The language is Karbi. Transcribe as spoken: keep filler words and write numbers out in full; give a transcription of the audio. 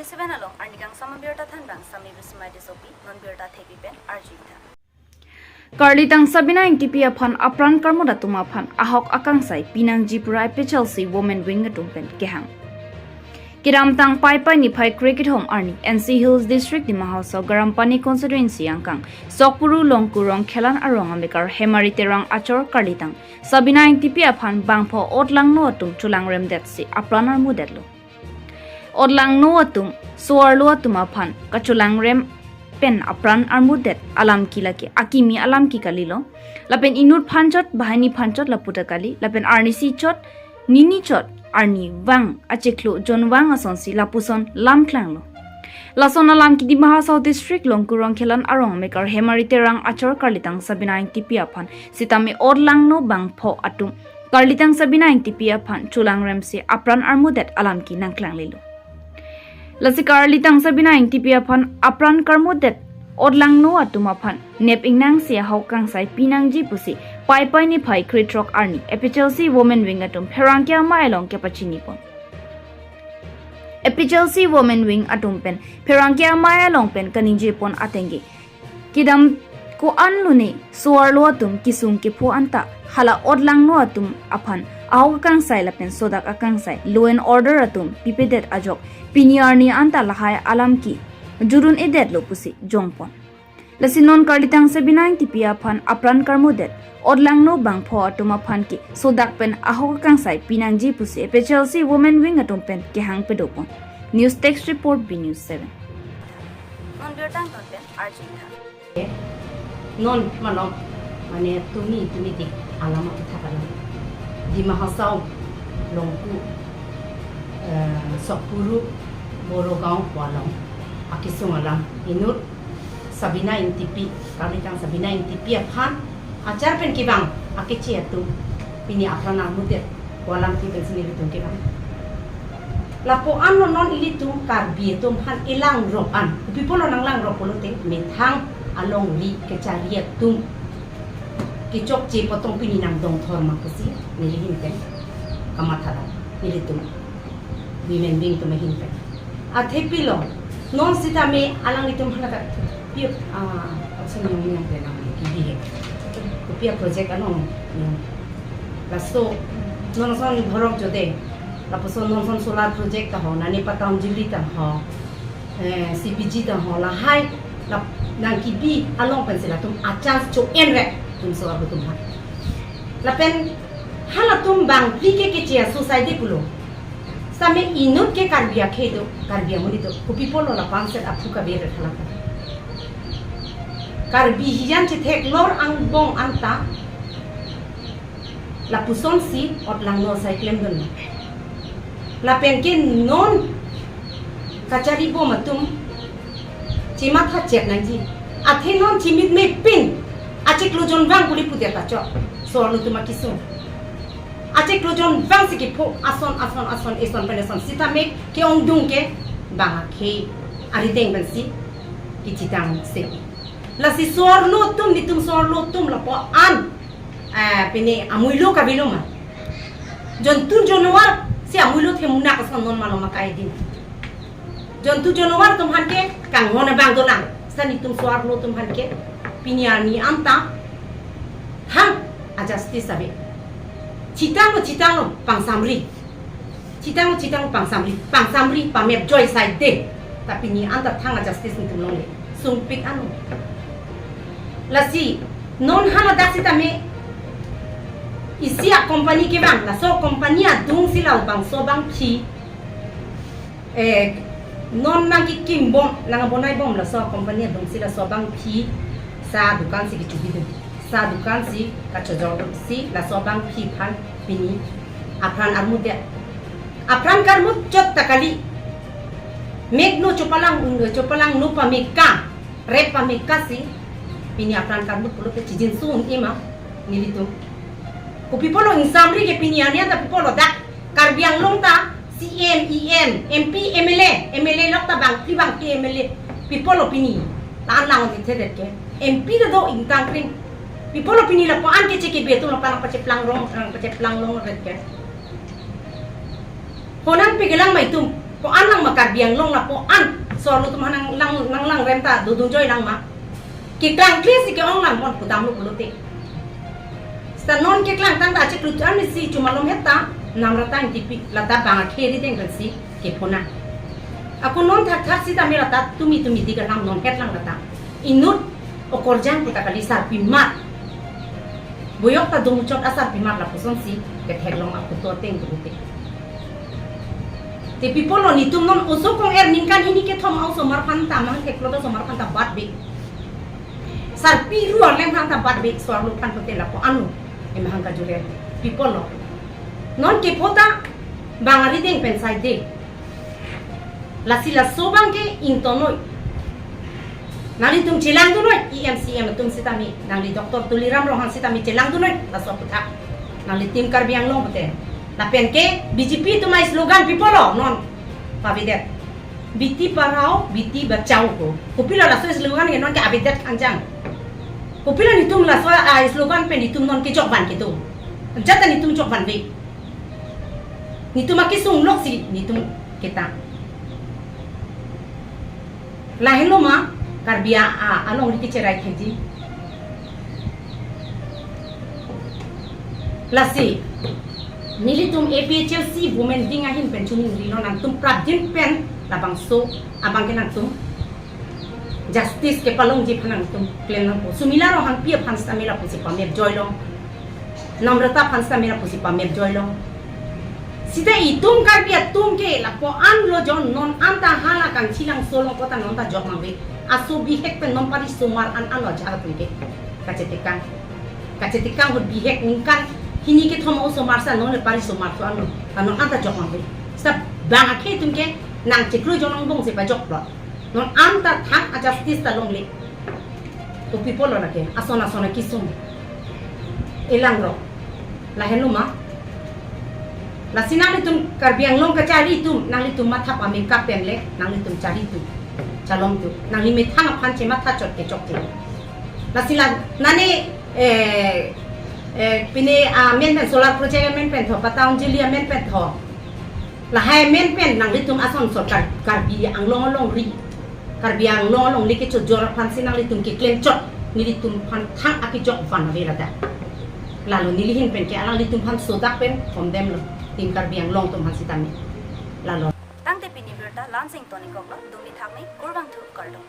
Seven along arni kangsam abirta thanbang Sami Bismai Tissopi, non birta thepi pen arjuitha. Karlitang Sabina Engtipi aphan apran karmut atum aphan ahok akangsai pinangji pu A P H L C Women Wing atum pen kehang. Kedamtang Paipai niphai krekethom arni N C Hills District Dima Hasao Garampani Constituency angkang Sokpuru Longku Rongkhelan arong amekar Hemari Terang achor karlitang Sabina Engtipi aphan bangpho otlangno atum cholangremdetsi apran armudetlo. Otlangno atum, so-arlo atum aphan kacholangrem pen apran armudet alam ke lake akimi alam ke kalilo. Lapen inut phanchot, banghini phanchot lapu ta kali, lapen arnisi chot, nini chot, arnivang, achiklo jonvang asonsi lapuson lam klanglo. Lason alam ke Dima Hasao District Longku Rongkhelan arong amekar Hemari Terang achor karlitang Sabina Engtipi aphan sitame otlangno bangpho atum karlitang Sabina Engtipi aphan cholangremsi apran armudet alam ke nangklanglelo. Lasi karlitang Sabina Engtipi aphan apran karmudet otlangno atum aphan nep ingnangsi ahok akangsai pinangji pusi Paipai niphai krethrok arni A P H L C Women Wing atum pherangke amei along kepachinipon. A P H L C Women Wing atum pen pherangke amei along pen kaningjepon atengke, kedam ko-an lone so-arlo atum kesung kepho anta hala otlangno atum aphan ahok akangsai lapen sodak akangsai law and order atum pipedet ajok pini arni anta lahai alam ke jurun edetlo pusi jongpon. Lasi non karlitang Sabina Engtipi aphan apran karmudet otlangno bangpho atum aphan ke sodak pen ahok akangsai pinangji pusi A P H L C Women Wing atum pen kehang pedopon. News Desk Report, B News seven. Non birta angton pen arjuitha. Non malom, mane tumi tumi tik alam aputhak alam. Dima Hasao Longku, eh, Sokpuru Borogaon pu along akesung alam inut Sabina Engtipi, karlitang Sabina Engtipi aphan achar pen kevang akeche atum pini apran armudet pu alam ke pensi nelitum kevang. Lapu-an lo non ilitum Karbi atum aphan elangrok an. Kopi pulo nanglangrok pulote methang alongri kachari atum kechokche potong pini nangdongthor ma pusi neli ahin pen kamatha dam, nelitum Women Wing atum ahin pen. Athe pilo, non sitame alanglitum hala ta pi, ah, action yang yang pe nang kibi he. Kopi a project ano, yang. Laso non ason borok jode, lapuson non ason solar project ta ho, nani Patanjali ta ho, eh, C P G ta ho, lahai la nangkibi along pensi latum a-chance cho-en re, atum so atum ha. Lapen halatum bang pli ke keche a-suicide pulo. Sitame inut ke Karbi akhei do, Karbi amonit do, kopi pulo lapu-an set aphu kave re thalaka. Karbi hijan chetheklor angbong anta lapusonsi otlangno asai klemdun. Lapen ke non kachari bom atum chematha chet nangji. Athe non chimit me pin achiklo jonvang kuli pudet ta chot. So-arlo atum akesung. Achiklo jonvang si kepho ason, ason, ason, eson pen eson. Sitame ke-ongdung ke bang akhei arideng pensi kechitang se. Lasi so-arlo atum, nelitum so-arlo atum lapu-an, eh, pini amuilo kavelo ma. Jontu jonwar si amuilo themunak ason non malom akai din. Jontu jonwar atum aphan ke kanghon abang dolang. Sita nelitum so-arlo atum aphan ke pini arni anta thang a-justice ave. Chitanglo, chitanglo, pangsamri. Chitanglo, chitanglo, pangsamri. Pangsamri pamep joi saide. Ta pini anta thang a-justice nelitum longle. Sungpik ano. Lasi non haladak sitame isi a-company kevang, laso company adungsi labangso abangpi, eh, non nangkikim bom, nangbonai bom laso company adungsi laso abangpi sa dukan si kechubidun. Sa dukan si kachojordunsi laso abangpi aphan pini apran armudet. Apran karmut chot ta kali. Mekno chopalang, chopalangno pameka, rep pameka si pini apran karmut pulote chijinso un-e ma nelitum. Kopi pulo ingsamri ke pini arni anta pi pulo dak Karbi Anglong ta C M, E M, M P, M L A, M L A lok ta bangpli bangpli M L A pi pulo pini. La-an lang-ong thedet ke. M P ta do ingtangkring. Pi pulo pini lapu-an keche kebi atum lapu-an pacheplang rong, eh, pacheplang longret ke. Honang pi kelang ma itum. Ko-an lang ma Karbi Anglong lapu-an so-arlo atum aphan nang lang nang lang rem ta dodun joi lang ma. Keklang kle si ke-ong lang pon pudam lo pulote. Seta non keklang tang ta achiklo an si chuma lom het ta namrata Ingtipi lata bang akhei arideng pen si kepho nang. Ako non thakthak sitame lata tumi tumi di kalam non het lang lata. Inut okorjang puta kali sarpimar. Boyok ta dongchot asarpimar lapuson si ketheklong aputo ateng pulote. Te pi apotlo netum non oso kong-er ningkan hini kethom a-osomar aphan ta amahang theklo ta osomar aphan ta batbe. Sarpi ru arleng aphan ta batbe so-arlo aphan pulote lapu-an lo emahang kajurel. Pi apotlo. Non kepho ta bang arideng pen saide. Lasi laso abang ke ingtonnoi. Nanglitum chelangdunnoi, E M C M atum sitame, nangli Doctor Tuliram Ronghang sitame chelangdunnoi, laso aputhak. Nangli Team Karbi Anglong pute. Lapen ke B J P atum a-slogan pi apotlo non pavedet. Beti padhao, beti bachao ko. Kopilo laso slogan ke non ke avedet kangjang. Kopilo netum laso a-slogan pen netum non kejok van kedo. Jata netum jok vanve. Netum akesung lok si netum ketang. Lahenlo ma Karbi a, a, alongri kecherai thekji. Lasi nelitum A P H L C Women Wing ahin pen chuning rilo nangtum prapjin pen labangso abang ke nangtum justice kepalongji aphan nangtum klem nangpo. Sumila Ronghangpi aphan sitame lapusi pamep joilong. Namrata aphan sitame lapusi pamep joilong. Sita itum Karbi atum ke lapu-an lo jo non anta hala kangchilang solong kota non ta jok mangve. Aso bihek pen non parisomar an an lo ajahak atum ke. Kachetekang. Kachetekang ahut bihek ningkan hini kethom a-osomar sa non le parisomar so an lo. Ta non anta jok mangve. Sita bang akhei atum ke nangchiklo jo nang bong si pajoklo. Non anta thang a-justice ta longle. To pi apotlo lake, ason ason akesung. Elang ro. Lahenlo ma. Lasi nanglitum Karbi Anglong kachari atum, nanglitum matha pameka pen le, nanglitum chari atum. Chalong atum. Nangli methang aphan chematha chot kechok che. Lasi la, nane, eh, eh, pine amen pen solar project amen pen tho, Patanjali amen pen tho. Lahai amen pen nanglitum ason sorkar Karbi Anglong alongri. Karbi Anglong alongle kechojor aphan si nanglitum keklem chot. Nelitum aphan thang akejok van ave ladak. Lalo neli ahin pen ke alanglitum aphan sodak pen condemn lo. Team Karbi Anglong atum aphan sitame. Lalo. Tangte pini birta la-ansi ingtonikoklo, dumi thakmi, kurvangthu, kardom.